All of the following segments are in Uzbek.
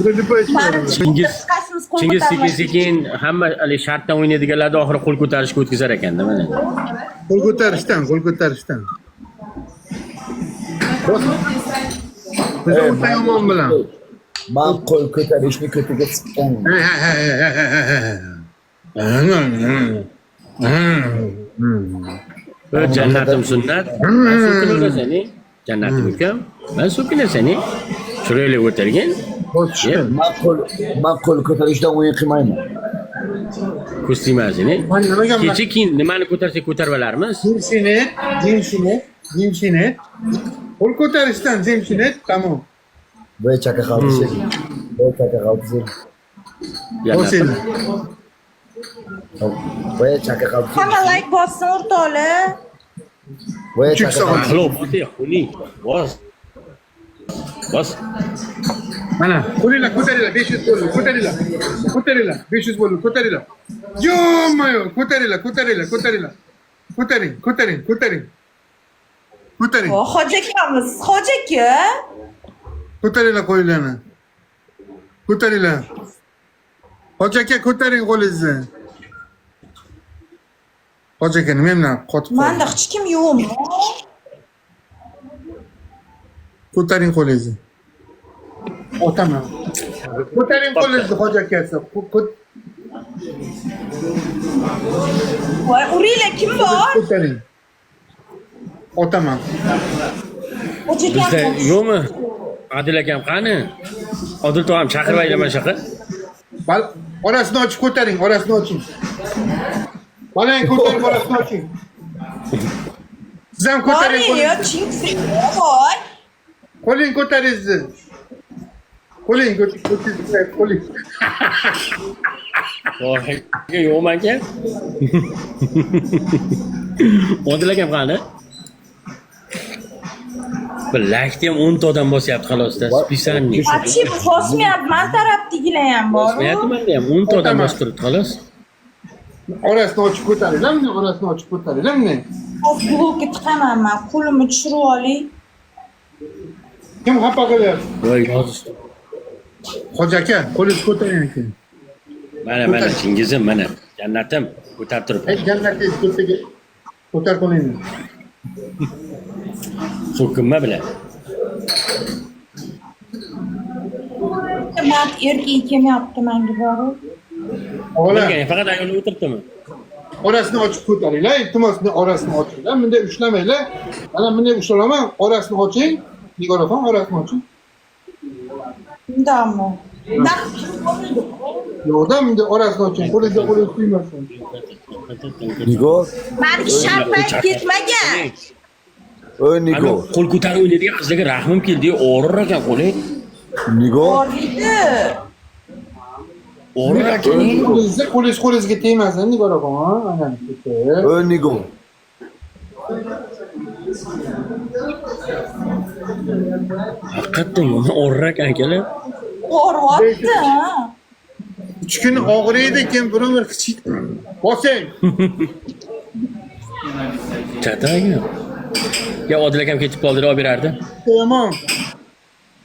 Chingiz Qaysimiz qo'l Chingiz sekin ko'tarmaydi? sekin hamma haligi shartdan o'ynaydiganlarni oxiri qo'l ko'tarishga o'tkazar ekanda mana. Qo'l ko'tarishdan, qo'l ko'tarishdan. Biz o'rta yomon bilan. Man qo'l ko'tarishni ko'tiga siqqan. Ö, Jannatim sunnat. Man so'kinasan, e? Jannatim ukam. Man so'kinasan, e? Chiroyli o'tirgin. Bosishdi. Man qo'l ko'tarishdan o'yin qilmayman. Ko'z tegmasin, e? Man nimaga Kecha keyin nimani ko'tarsak ko'tarib olarmiz. Jimshinet, Jimshinet, Jimshinet. Qo'l ko'tarishdan Jimshinet, tamom. Voy chaka qaltisi. Voy chaka qaltisi. Jannatim. Bosing. Voy chaka qaltisi. Hamma like bossin o'rtoqlar. Voy Uch chaka soat. qaltisi. Axloq bosing, xuning. Bos. Bos. Mana, qo'linglar ko'taringlar, 500 bo'ldi, ko'taringlar. Ko'taringlar, 500 bo'ldi, ko'taringlar. Ё-моё, ko'taringlar, ko'taringlar, ko'taringlar. Ko'taring, ko'taring, ko'taring. Ko'taring, O, hoji akamiz, hoji aka. ko'taringlar qo'linglarni. Ko'taringlar. Hoji aka, ko'taring qo'lingizni. Hoji aka, nima bilan qotib qoldi? Manda hech kim yo'qmi? Ko'taring qo'lingizni. Otaman. Ko'taring qo'lingizni, hoji akasi. Voy, uringlar kim bor? Ko'taring. Otaman. Hoji Bizda akam. yo'qmi? Adil akam qani? Odil tog'am chaqirib aylaman mana shunaqa. Orasini ochib ko'taring, orasini oching. Balang ko'tarib orasini oching. Siz ham ko'taring Voy, yo, qo'lingizni. Chingiz. Voy. Qo'ling ko'taringizni. Qo'ling ko'taring, qo'ling. Voy, yo'qmi aka? Odil akam qani? Bir laykni ham 10 ta odam bosyapti xalosda, spisanniy. Вообще bosmayapti, man tarafdagilar ham bor. Bosmayapti menda ham 10 ta odam Otaman. bosib turibdi xolos. Orasini ochib ko'taringlar, bunday orasini ochib ko'taringlar, bunday. Hozir blokka tiqaman man, qo'limni tushirib olay. Kim xafa qilyapti? Voy, yozishdi. Hoji aka, qo'lingizni ko'taring aka. Mana mana Chingizim mana jannatim ko'tarib turibdi. Ey jannatingiz ko'taga ko'tar qo'lingni. So'kinma bilan. Mard erkak kelmayapti menga borib. Og'alar, Bilgan, faqat ayol o'tiribdimi? orasini ochib ko'taringlar, iltimos, bunday orasini ochinglar, bunday ushlamanglar. Mana bunday ushlanaman, orasini oching. Nigoraxon, orasini oching. Undami? Naqd bo'lmaydi. Yo'qda, bunday orasini oching. Qo'lingizga qo'lingiz tegmasin. Nigor, Maniki sharpayib ketmagan. oy Ana Nigor, qo'l ko'tarib o'ynaydigan qizlarga rahmim keldi, og'rir ekan qo'li. Nigor, Boriydi. Og'rir ekan. Qo'lingizga qo'lingiz qo'lingizga tegmasin, Nigoraxon. Ana ko'tar. oy Nigor. Haqiqatdan yomon og'rir ekan akalar. Og'riyapti. Ha. 3 kun og'riydi, keyin bir umr kichik. Bosing. Chatoq ekan. Ya Odil akam ketib qoldi, olib berardi. Yomon.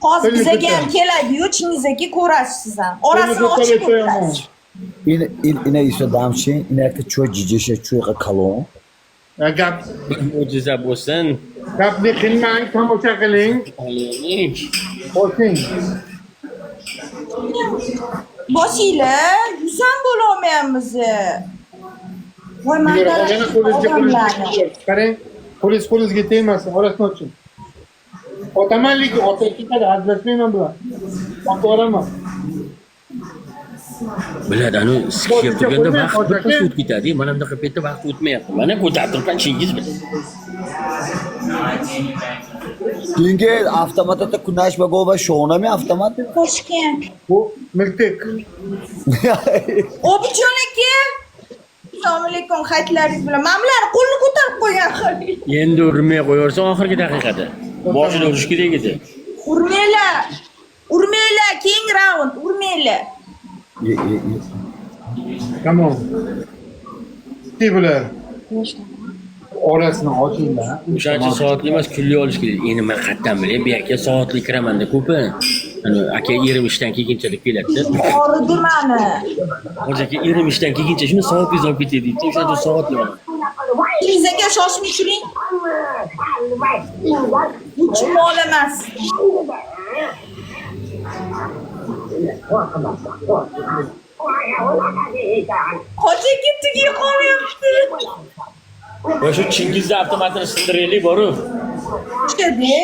Hozir Qo'lini bizaga ham ko'tar. keladi-yu, Chingiz aka ko'rasiz siz ham. Orasini Qo'lini ochib ko'tar, yomon. ko'rasiz. In in ina iso damchi, ina ka choy jijesha choy qa kalon. Ya gap Bir mo'jiza bo'lsin. gapni qilmang, tomosha qiling. Olaylik. Bosing. Bosinglar, yuz ham bo'lolmayapmiz. Voy, man Nigoraxon, yana qo'lingizga odamlarni. qo'lingiz qarang. Qo'lingiz qo'lingizga tegmasin, orasini oching. Otaman lekin ota ketadi, hazillashmayman bilan. Ota oraman. Biladi, anu sikib turganda Qo'yma, vaqt bir aka. pas o'tib ketadi. Mana bunaqa paytda vaqt o'tmayapti. Mana ko'tarib turgan Chingiz bilan. Chunki avtomatda kunash va gova shonami avtomat. Toshkent. Bu miltik. Obidjon aka. Assalomu alaykum, hayitlaringiz bilan. Mana bular qo'lini ko'tarib qo'ygan. Endi urmay qo'yaversa oxirgi daqiqada. Boshida urish kerak edi. Urmanglar. Urmanglar, keyingi raund, urmanglar. Ye ye ye. Tamom. Ki bular. Orasini ochinglar. O'shaning uchun soatli emas, kunli olish kerak. Endi men qayerdan bilay, bu yerga soatli kiramanda ko'pi. Hani aka erim ishdan kelgunchalik keladi. Og'ridi mani. Hoji aka erim ishdan kelguncha shuni soatingiz olib ketay deydi. O'shancha soat yo'q. Chingiz aka shoshmay turing. Bu chumol emas. Hoji aka tugay qolyapti. Va shu Chingizni avtomatini sindiraylik boru. Tushadi.